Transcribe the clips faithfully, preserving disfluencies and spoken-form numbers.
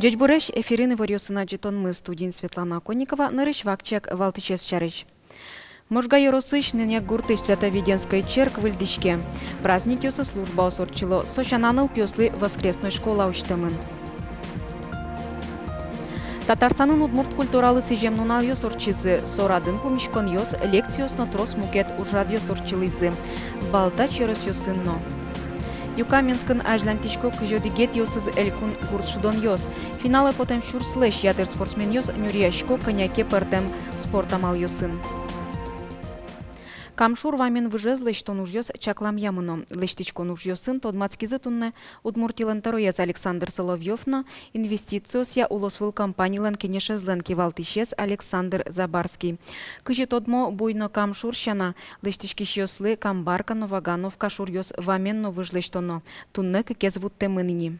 Ӟечбуресь! Эфирын иворъёсын адӟытонмы, студиын Светлана Оконникова. Нырысь вакчияк валтӥсез сярысь. Можга ёросысь Нынек гуртысь Свято-Введенской черк выльдӥське. Праздникъёсы службаос ортчыло, со сяна нылпиослы воскресной школа усьтэмын. Татарстанын удмурт культуралы сӥзем нуналъёс ортчизы. Со радын пумиськонъёс, лекциос но трос мукет ужрадъёс ортчылӥзы Балтач ёросъёсын но. Юкаменскын азьланьтӥсько кызь одӥгетӥосыз элькун гурт шудонъёс. Финалэ потэм сюрслэсь ятыр спортсменъёс нюръясько кӧня ке пӧртэм спорт амалъёсын. Кам шур вамен выжез лэсьтон ужъёс чакламъя мыно. Лэсьтӥськон ужъёсын тодматскизы туннэ Удмуртилэн тӧроез Александр Соловьёв но инвестициосъя улосвыл компанилэн кенешезлэн кивалтӥсез Александр Забарский. Кызьы тодмо, Буй но Кам шур сяна, лэсьтӥськисьёслы Камбарка но Вагановка шуръёс вамен но выж лэсьтоно, туннэ кыкез вуттэмын ини.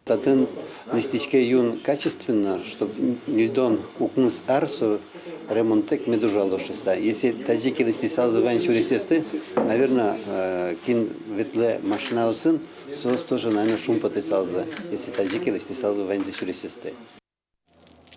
Татын лэсьтӥське юн качественно, чтоб ньыльдон укмыс ар со ремонттэк мед ужалоз шуыса. Если тазьы ке лэсьтысалзы вань сюресъёсты, наверно, э, кин ветлэ машинаосын, соос тоже, наверно, шумпотысалзы, если тазьы ке лэсьтысалзы ваньзэ сюресъёсты.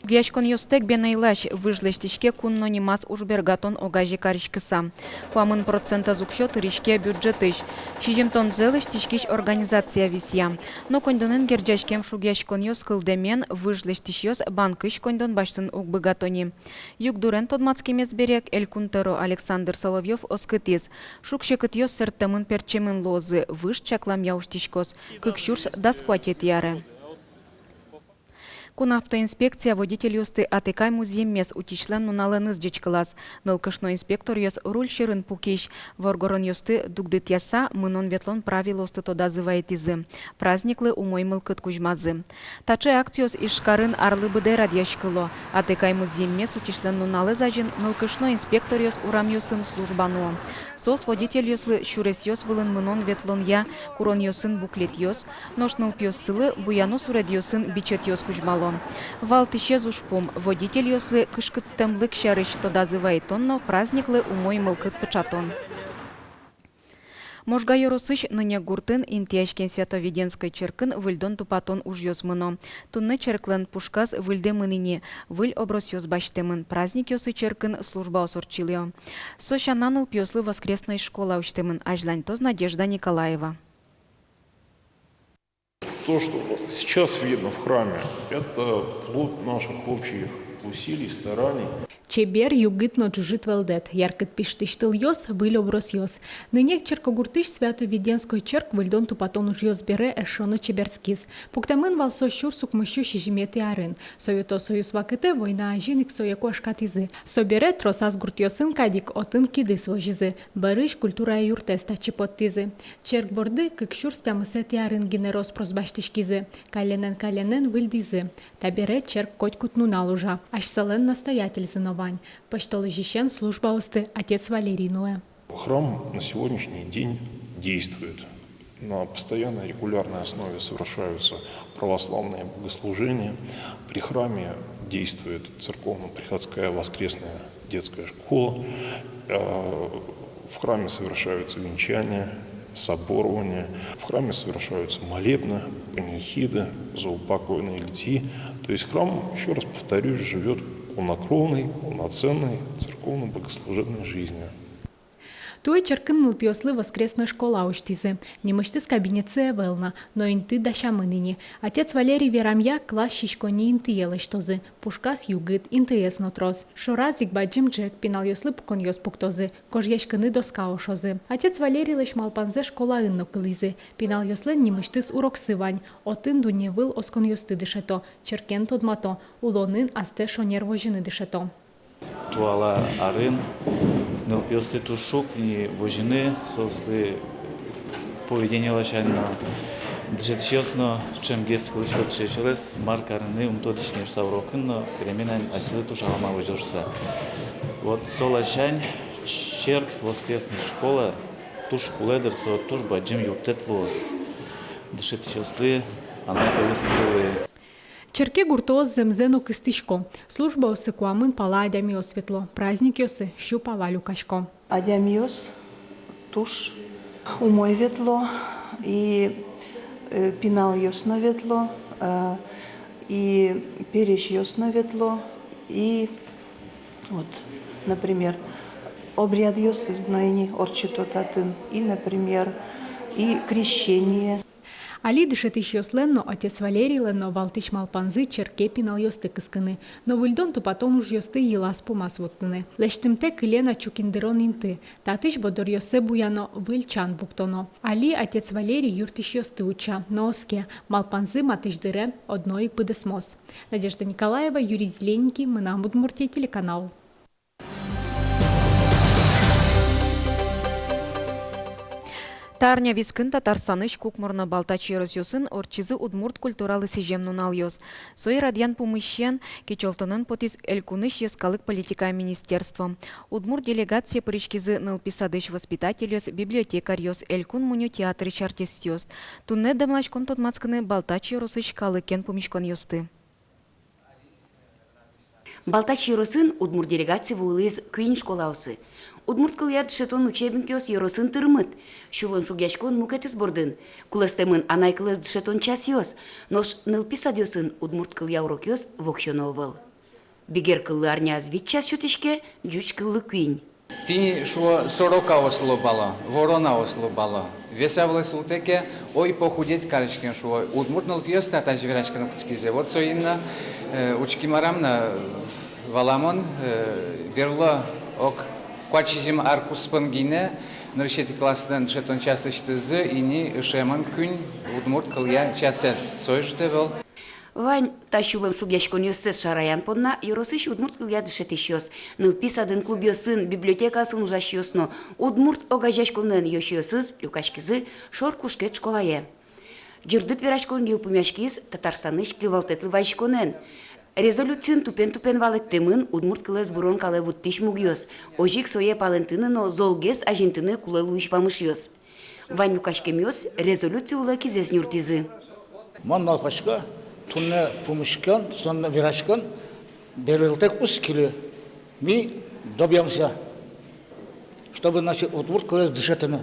Шугъяськонъёстэк бен ӧй лэзь, выж лэсьтӥське кун но нимаз ужбергатон огазе кариськыса. Куамын процентэз уксё тыриське бюджетысь, сизьымдонзэ лэсьтӥськись организация висъя. Но коньдонэн герӟаськем шугъяськонъёс кылдэмен, выж лэсьтӥсьёс банкысь коньдон басьтыны уг быгато ни. Югдурен тодматскемез бере, элькун тӧро Александр Соловьёв оскытӥз: шуг-секытъёс сэрттэмын-пертчемын луозы, выж чакламъя усьтӥськоз кык сюрс дас куатетӥ аре. Кун автоинспекция водительёсты атыкай музъеммес утисьлэн нуналэныз ӟечкылаз. Нылкышно инспекторъёс руль сьӧрын пукись воргоронъёсты дугдытъяса, мынон-ветлон правилоосты тодазы вайытӥзы. Праздниклы умой мылкыд кузьмазы. Таӵе акциос Ижкарын арлы быдэ радъяськыло. Атыкай музъеммес утисьлэн нуналэз азьын нылкышно инспекторъёс урамъёсын служба нуо. Соос водительёслы сюресъёс вылын мынон-ветлонъя куронъёсын буклетъёс, нош нылпиоссылы буяно суредъёсын бичетъёс кузьмало. Валтӥсез ужпум: водительёслы кышкыттэмлык сярысь тодазы вайытон но праздниклы умой мылкыд пыӵатон. Можга ёросысь Нынек гуртын интыяськем Свято-Введенской черкын выльдон-тупатон ужъёс мыно. Туннэ черклэн пушказ выльдэмын ини, выль обросъёс басьтэмын, праздникъёсы черкын службаос ортчыло. Со сяна нылпиослы воскресной школа усьтэмын, азьланьтоз Надежда Николаева. То, что сейчас видно в храме, это плод наших общих усилий, стараний. Чебер, югыт но ӝужыт вӧлдэт, яркыт пиштӥсь тылъёс, выль обросъёс. Нынек черкогуртысь Свято-Введенской черк выльдон-тупатон ужъёс бере эшшо но чеберскиз. Пуктэмын вал со сюрс укмыссю сизьыметӥ арын. Совето Союз вакытэ война азьын ик сое куашкатӥзы. Собере тросаз гуртъёсын кадь ик отын кидыс возизы, бӧрысь культурая юртэз татчы поттӥзы. Черк борды кык сюрс тямысэтӥ арын гинэ рос-прос басьтӥськизы. Каллен-каллен выльдӥзы. Табере черк котькуд нунал ужа. Асьсэлэн настоятельзы но вань. Пӧсьтолэзьысен службаосты отец Валерий нуэ. Храм на сегодняшний день действует. На постоянной регулярной основе совершаются православные богослужения. При храме действует церковно-приходская воскресная детская школа. Э, в храме совершаются венчания, соборования. В храме совершаются молебны, панихиды, заупокойные литии. То есть храм, ещё раз повторюсь, живёт полнокровной, полноценной церковно-богослужебной жизнью. Туэ черкын нылпиослы воскресной школа усьтӥзы. Нимысьтыз кабинетсы ӧвӧл на, но инты дасямын ини. Отец Валерий верамъя, класс сиськонни интые лэсьтозы. Пушказ югыт, интыез но трос. Шораз ик бадӟым ӝӧк, пиналъёслы пуконъёс пуктозы, гожъяськыны доска ошозы. Отец Валерийлэсь малпанзэ школаын но кылӥзы. Пиналъёслэн нимысьтыз уроксы вань. Отын дунне выл осконъёсты дышето, черкен тодмато, улонын астэ шонер возьыны дышето. Туала арын нылпиосты туж шуг ини возьыны, соослы поведение ласянь но, дышетӥсьёс но ӵемгес кылӥсько дышетӥсьёслэсь, мар карыны ум тодӥське шуыса урокын но, переменаын асьсэлы туж алама возё шуыса. Вот со ласянь черк, воскресной школа туж кулэ, дыр, со туж бадӟым юрттэт луоз дышетӥсьёслы, анай-атайёслы. Черке гуртоос зэмзэ но кыстӥсько. Службаосы куамын пала адямиос ветло, праздникъёсы сю пала люкасько. Адямиос туж умой ветло, и Э, пиналъёс но ветло, э, и пересьёс но ветло, и вот, например, обрядъёсыз но ини ортчыто татын, и, например, и крещение. Али дышетӥсьёслэн но, отец Валерийлэн но валтӥсь малпанзы черке пиналъёсты кыскыны но выльдон-тупатон ужъёсты йылаз-пумаз вуттыны. Лэсьтымтэ кыле но чукындырон инты. Татысь борддоръёссэ буяно, выль чан пуктоно. Али отец Валерий юрттӥсьёсты утча, но оске, малпанзы матысь дыре одно ик быдэсмоз. Надежда Николаева, Юрий Зелененький, «Мынам Удмуртие» телеканал. Та арня вискын Татарстанысь Кукмор но Балтачи ёросъёсын ортчизы удмурт культуралы сӥзем нуналъёс. Сое радъян пумысен кичӧлтонэн потӥз элькунысь йӧскалык политикая министерство. Удмурт делегацие пыриськизы нылпи садысь воспитательёс, библиотекарьёс, элькун мунё театрысь артистъёс. Туннэ дэмласьком тодматскыны Балтачи ёросысь калыкен пумиськонъёсты. Балтачи ёросын удмурт делегаци вуылӥз куинь школаосы. Удмурт кылъя дышетон учебникъёс ёросын тырмыт. Сюлэмшугъяськон мукетыз бордын. Кулэстэмын анай кылэз дышетон часъёс. Нош нылпи садъёсын удмурт кылъя урокъёс воксё но ӧвӧл. Бигер кыллы арняяз вить час сётӥське, ӟуч кыллы куинь. Тӥни, шуо, сорока осло бало, ворона осло бало. Веса вылэ султэ ке, ой, похудеть кариськем, шуо. Удмурт нылпиос та тазьы вераськыны кутскизы. Вот соин но, э, учким арам но, валамон, э, берло ог куать-сизьым ар куспын гинэ нырысетӥ класслэн дышетон часысьтызы ини ышемын куинь удмурт кылъя часэз. Со ӝыт ӧвӧл. Вань та сюлэмшугъяськонъёссэс шараян понна ёросысь удмурт кылъя дышетӥсьёс, нылпи садын, клубъёсын, библиотекаосын ужасьёс но удмурт огазеяськонлэн ёзчиосыз люкаськизы Шор Кушкет школае. Ӟырдыт вераськон йылпумъяськиз Татарстанысь кивалтэтлы вазиськонэн. Резолюциын тупен-тупен валэктэмын удмурт кылэз бырон калэ вуттӥсь мугъёс, озьы ик сое палэнтыны но золгес азинтыны кулэ луись вамышъёс. Вань люкаськемъёс резолюци улэ кизэс нюртӥзы. Мон малпасько, туннэ пумиськон, со но вераськон бервылтэк уз килы. Ми добьёмся, чтобы, значит, удмурт кылэз дышетыны.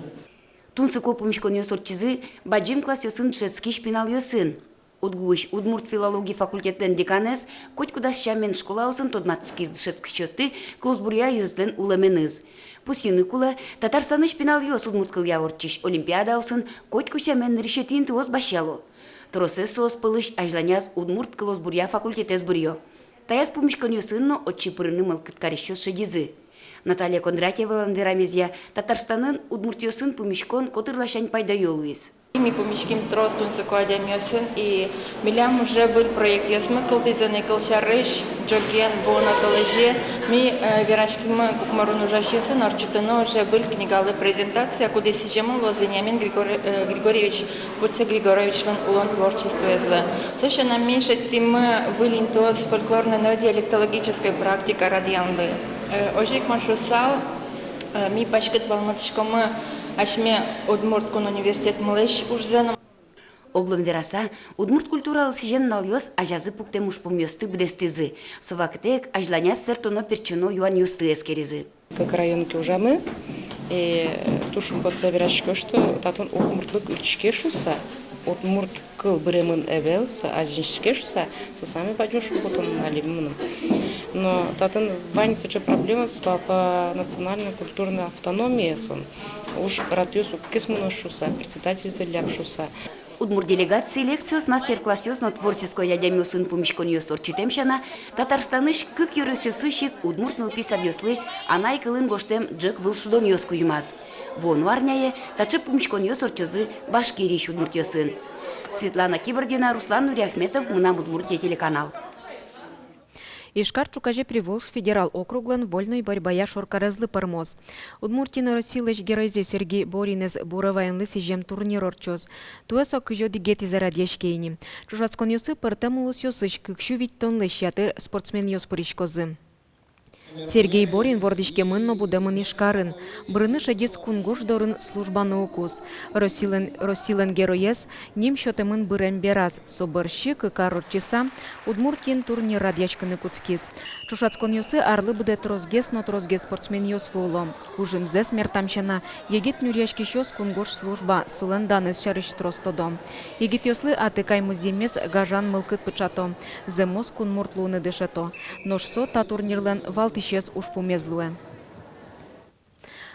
Тунсыко пумиськонъёс ортчизы бадӟым классъёсын дышетскись пиналъёсын. УдГУысь удмурт филологи факультетлэн деканэз котькудаз сямен школаосын тодматскиз дышетскисьёсты кылосбуръя ёзэтлэн улэменыз. Пусйыны кулэ, Татарстанысь пиналъёс удмурт кылъя ортчись олимпиадаосын котьку сямен нырысетӥ интыос басьяло. Тросэз соос пӧлысь азьланяз удмурт кылосбуръя факультетэз быръё. Таяз пумиськонъёсын но отчы пырыны мылкыд карисьёс шедизы. Наталья Кондратьевалэн верамезъя, Татарстанын удмуртъёсын пумиськон котырласянь пайдаё луиз. Ми пумиським трос тунсыко адямиосын, и милям уже выль проектъёсмы кылдӥзы ни, кылсярысь, ӝоген вуоно толэзе ми, э, вераськимы Кукморын ужасьёсын ортчытыны уже выль книгалы презентация, кудӥз сӥземын луоз Вениамин Григор-, э, Григорьевич Пуци Григорьевичлэн улон творчествоезлы. Со сяна ми шедьтӥмы выль интыос фольклорной но диалектологической практика радъянлы. Э, озьы ик мон шуысал, э, ми паськыт валмытӥськомы асьме Удмурт кун университетмылэсь ужзэ но. Оглом вераса, удмурт культуралы сӥзем нуналъёс азязы пуктэм ужпумъёсты быдэстӥзы. Со вакытэ ик азьланяз сэрттоно-пертчоно юанъёсты эскеризы. Как район ке ужамы, э, туж шумпотыса верасько, что татын удмуртлык ылӥське шуыса, удмурт кыл быремын ӧвӧл, со азинске шуыса, со самой бадӟым шумпотон али мыным. Но татын вань сыӵе проблемаос по, по национальной культурной автономиосын. Уж радъёс уг кесмоно шуыса, председательзы ляб шуыса. Удмурт делегаци лекциос, мастер-классъёс но творческой адямиосын пумиськонъёс ортчытэм сяна, Татарстанысь кык ёросъёсысь ик удмурт нылпи садъёслы анай кылын гожтэм ӝӧк вылшудонъёс кузьмаз. Вуоно арняе таӵе пумиськонъёс ортчозы Башкириысь удмуртъёсын. Светлана Кибардина, Руслан Нуриахметов, «Мынам Удмуртие» телеканал. Ижкар ӵуказе Приволжск федерал округлэн вольной борьбая шоркарезлы пӧрмоз. Удмуртиын Россилэсь геройзэ Сергей Боринэз Буро ваёнлы сӥзем турнир ортчоз. Туэ со кызь одӥгетӥзэ радъяське ини. Чошатсконъёсы пӧртэм улосъёсысь кык сю витьтонлэсь ятыр спортсменъёс пыриськозы. Сергей Борин вордӥськемын но будэмын Ижкарын. Бырыны шедиз кунгож дорын служба нуыкуз. Россилэн, Россилэн героез ним сётэмын бырем бераз. Со бӧрсьы кык ар ортчыса Удмуртиын турнир радъяськыны кутскиз. Ӵошатсконъёсы арлы быдэ тросгес но тросгес спортсменъёс вуыло. Кужымзэс мертам сяна, егит нюръяськисьёс кунгож служба, солэн данэз сярысь трос тодо. Егитъёслы атыкай музъеммес гажан мылкыд пыӵато, зэмос кунмурт луыны дышето. Нош со та турнирлэн валтӥсез ужпумез луэ.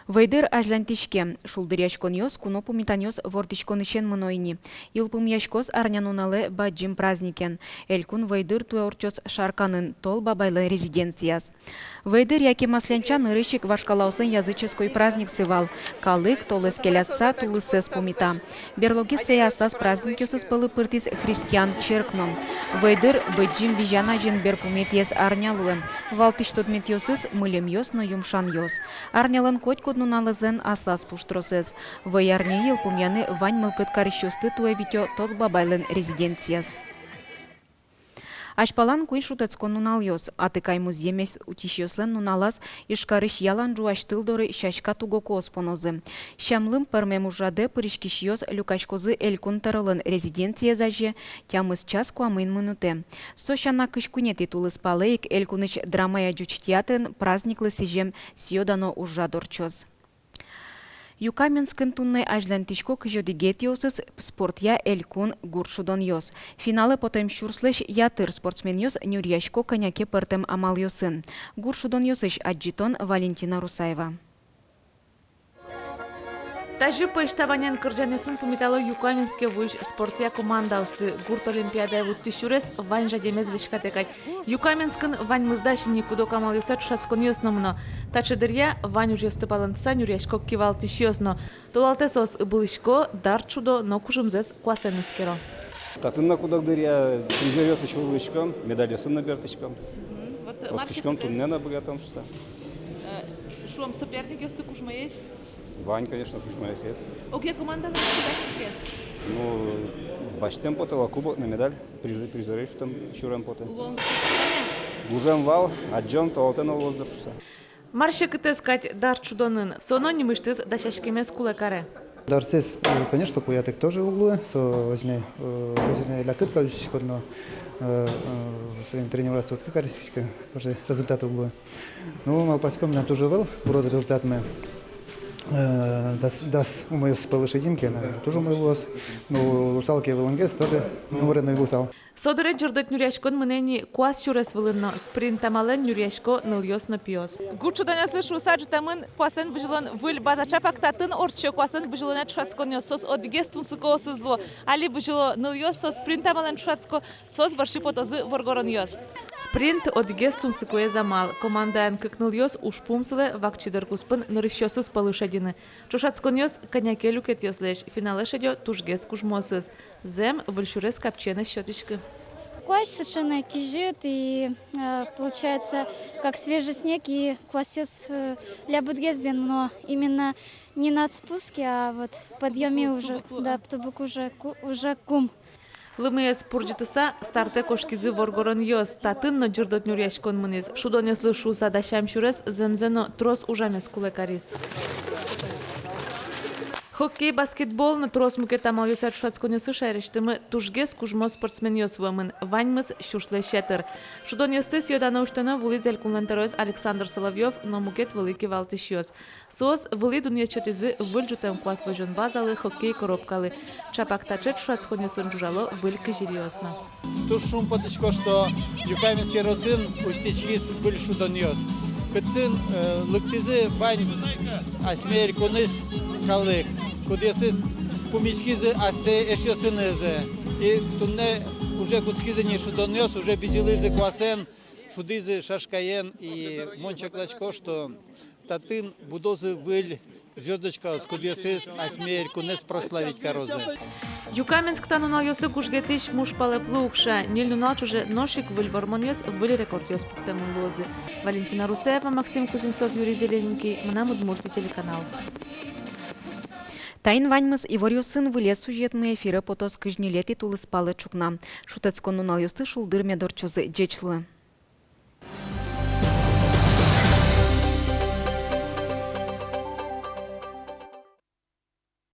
Вӧйдыр азьланьтӥське. Шулдыръяськонъёс куно пумитанъёс вордӥськонысен мыно ини. Йылпумъяськоз арнянуналэ бадӟым праздникен. Элькун Вӧйдыр туэ ортчоз Шарканын, Тол Бабайлэн резиденцияз. Вӧйдыр яке Маслянча нырысь ик вашкалаослэн языческой праздниксы вал. Калык, толэз келятыса, тулыссэс пумита. Берлогес сое аслаз праздникъёсыз пӧлы пыртӥз христиан черк но. Вӧйдыр Быдӟым Визян азьын берпуметӥез арня луэ. Валтӥсь тодметъёсыз — мыльымъёс но юмшанъёс. Арнялэн котькуд нуналэзлэн аслаз пуштросэз. Вӧй арняе йылпумъяны вань мылкыд карисьёсты туэ витё Тол Бабайлэн резиденцияз. Азьпалан куинь шутэтскон нуналъёс. Атыкай музъемез утисьёслэн нуналаз Ижкарысь ялан ӝуась тыл доры сяська тугокоос понозы. Сям-лым пӧрмем ужрадэ пыриськисьёс люкаськозы Элькун тӧролэн резиденциез азе тямыс час куамын минутэ. Со сяна, кызь куинетӥ тулыспалэ ик Элькунысь драмая ӟуч театрын праздниклы сӥзем сӥё-дано ужрад ортчоз. Юкаменскын туннэ азьланьтӥсько кызь одӥгетӥосыз спортъя элькун гурт шудонъёс. Финалэ потэм сюрслэсь ятыр спортсменъёс нюръясько кӧня ке пӧртэм амалъёсын. Гурт шудонъёсысь адӟытон, Валентина Русаева. Тазьы пӧсь табанен кырӟанъёсын пумитало Юкаменске вуись спортъя командаосты. Гурт олимпиадае вуттӥсь сюрес вань жадемез вӧськатэ кадь. Юкаменскын ваньмыз дась ини, куд-ог амалъёсъя ӵошатсконъёс но мыно. Таӵе дыръя вань ужъёсты палэнтыса нюръясько кивалтӥсьёс но. Толалтэ соос ыбылӥсько, дарт шудо но кужымзэс куасэн эскеро. Татын но куд-ог дыръя призёръёсысь вуылӥськом, медальёсын но бертӥськом. Мгм. Вот, э, оскиськом, туннэ но быгатом шуса. Э, шуом, соперникъёсты кужмоесь? Вань, конечно, кужмоесь. Огъя командалэн куд-ог кез? Ну, басьтэм потэ вал кубок но медаль, приз-, призёръёс сютэм, сюрем потэ. Луон кутскыны? Гужем вал, адӟом, толалтэ но луоз дыр шуса. Мар секытэз кадь дарт шудонын, со но нимысьтыз дасяськемез кулэ каре. Дартсэс, э, конечно, куятэк тоже уг луы, со возьме, э, возьме лякыт кадь учкиськод но, э, э, соин тренироваться уд ке кариськиськы, тоже результат уг луы. Ну, малпаськом, милям туж ӧвӧл урод результатмы. Э, дас, дас умойёс пӧлы шедим ке, наверно, туж умой луоз. Ну, луысал ке вылынгес, тоже уморен но луысал. Со дыре ӟырдыт нюръяськон мынэ ини куас сюрес вылын но. Спринт амалэн нюръясько нылъёс но пиос. Гурт шудонъёслы шуыса ӝутэмын куасэн бызьылон выль база. Ӵапак татын ортчо куасэн бызьылонъя ӵошатсконъёс. Соос одӥгез тунсыкоосыз луо. Али бызьыло нылъёс, соос спринт амалэн ӵошатско, соос бӧрсьы потозы воргоронъёс. Спринт одӥгез тунсыкоез амал. Командаын кык нылъёс. Ужпум сылэ вакчи дыр куспын нырысьёсыз пӧлы шедьыны. Ӵошатсконъёс кӧня ке люкетъёслэсь, финалэ шедё тужгес кужмоосыз. Зэм, выль сюрес капчиен ӧз сётӥськы. Куась совершенно кизьыт и, э, получается, как свежий снег, и куасъёс, э, лябытгес бен, но именно не на спуске, а вот в подъёме уже, да, тубык уже ку-, уже кум. Лымыез пурӟытыса, стартэ кошкизы воргоронъёс. Татын но ӟырдыт нюръяськон мынӥз. Шудонъёслы шуыса дасям сюрес зэмзэ но трос ужамез кулэ кариз. Хоккей, баскетбол но трос мукет амалъёсъя ӵошатсконъёсы шаерысьтымы тужгес кужмо спортсменъёс вуэмын, ваньмыз сюрслэсь ятыр. Шудонъёсты сӥё-дано усьтоно вуылӥз Элькунлэн тӧроез Александр Соловьёв но мукет вылӥ кивалтӥсьёс. Соос вылӥ дунъет сётӥзы выль ӝутэм куас возён базалы, хоккей коробкалы. Ӵапак таӵе ӵошатсконъёсын ӝужало выль кизилиос но. Туж шумпотӥсько, что Юкаменск ёросын усьтӥськиз выль шудонъёс. Кытчы, э, лыктӥзы вань асьме элькунысь калык, кудъёсыз пумиськизы ассэ эшъёсынызы. И туннэ уже кутскизы ни шудонъёс, уже бызьылӥзы куасэн, шудӥзы шашкаен. И мон чакласько, что татын будозы выль звёздочкаос, кудъёсыз асьме элькунэз прославить карозы. Юкаменск та нуналъёсы гужгетӥсь муш палэплы укша. Ньыль нунал ӵоже нош ик выль вормонъёс, выль рекордъёс пуктэмын луозы. Валентина Русаева, Максим Кузнецов, Юрий Зелененький, «Мынам Удмуртие» телеканал. Таин ваньмыз. Иворъёсын вылез сюжетмы эфире потоз кызь ньылетӥ тулыспалэ ӵукна. Шутэтскон нуналъёсты шулдыр мед ортчозы. Ӟеч луэ.